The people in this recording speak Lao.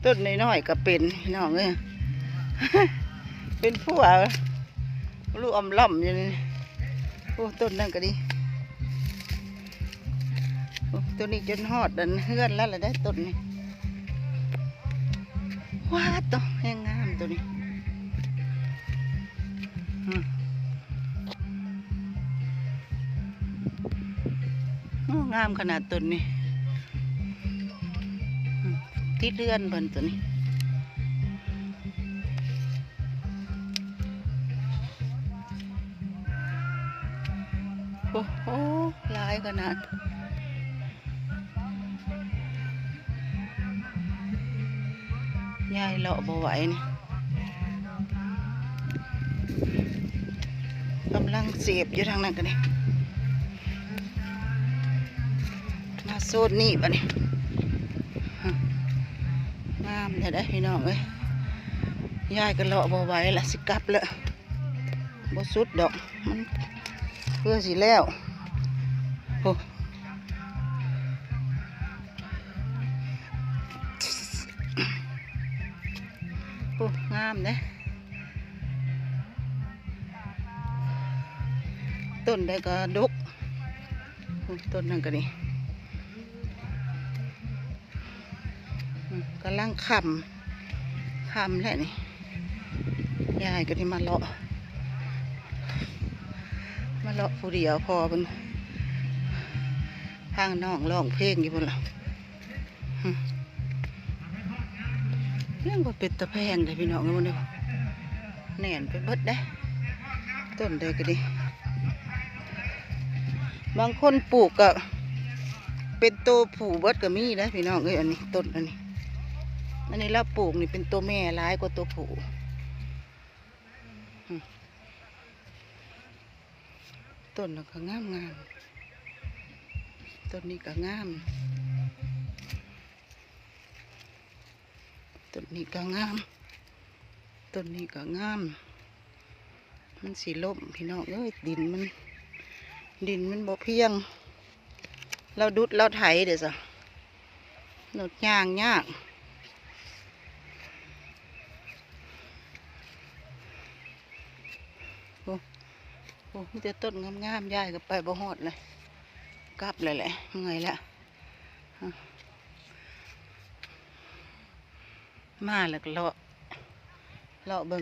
ຕົ້ນນ້ອຍໆກໍເປັນ ພີ່ນ້ອງເອີຍ ເປັນພົວ ລູກອຳລ່ອມຢູ່ນີ້. ໂອ້ ຕົ້ນນັ້ນກໍດີ ໂອ້ ຕົ້ນນີ້ຈົນຮອດອັນເຮືອນແລ້ວລະໄດ໋ ຕົ້ນນີ້. ວ້າ ໂຕແຮງງາມໂຕນີ້ ອືມ ໂອ້ ງາມຂະໜາດຕົ້ນນີ້ ອືມ ຕິດເຮືອນເພິ່ນໂຕນີ້. ໂອ້ໂຫ ຫຼາຍຂະໜາດ ຍາຍເລາະບໍ່ໄຫວນີ້ ກຳລັງເສບຢູ່ທາງນັ້ນກໍໄດ້ ມາໂຊນນີ້ບັດນີ້ ງາມແທ້ເດ້ພີ່ນ້ອງເອີຍ ຍາຍກໍເລາະບໍ່ໄຫວລະ ຊິກັບແລ້ວ. ບໍ່ສຸດດອກ ມັນເພື່ອຊິແລ້ວ ໂອ້ ໂອ້ ງາມເດ້ ຕົ້ນໃດກໍດົກ ໂອ້ ຕົ້ນນັ້ນກໍນີ້ ອືມ ກຳລັງຄ່ຳ ຄ່ຳແລ້ວນີ້ ຍາຍກໍໄດ້ມາເລາະ ມາເລາະຜູ້ດຽວ ພໍ່ເພິ່ນພານ້ອງຮ້ອງເພງຢູ່ພຸ້ນລະ ອືມ ຍັງບໍ່ເປັນຕາແພງເດ້ພີ່ນ້ອງເອີຍ ມື້ນີ້ ແໜ້ນໄປເບິດເດ້ ຕົ້ນໃດກໍດີ ບາງຄົນປູກກໍເປັນໂຕຜູ້ເບິດກໍມີເດ້ພີ່ນ້ອງເອີຍ ອັນນີ້ຕົ້ນອັນນີ້ ອັນນີ້ລາວປູກນີ້ເປັນໂຕແມ່ຫຼາຍກວ່າໂຕຜູ້ ອືມ ຕົ້ນນັ້ນກໍງາມໆ ຕົ້ນນີ້ກໍງາມ. ຕົ້ນນີ້ກໍງາມ ຕົ້ນນີ້ກໍງາມ ມັນຊິລົ້ມພີ່ນ້ອງເອີຍ ດິນມັນ ດິນມັນບໍ່ພຽງ ລາວດຸດລາວໄຖເດ້ຊະ ລົດຍ່າງຍາກ ໂອ້ ໂອ້ ມີແຕ່ຕົ້ນງາມໆ ຍາຍກໍໄປບໍ່ຮອດເລີຍ ກັບແລ້ວແຫຼະ ເມື່ອຍແລ້ວ ມາແລ້ວກໍເລາະ ເລາະເບິ່ງ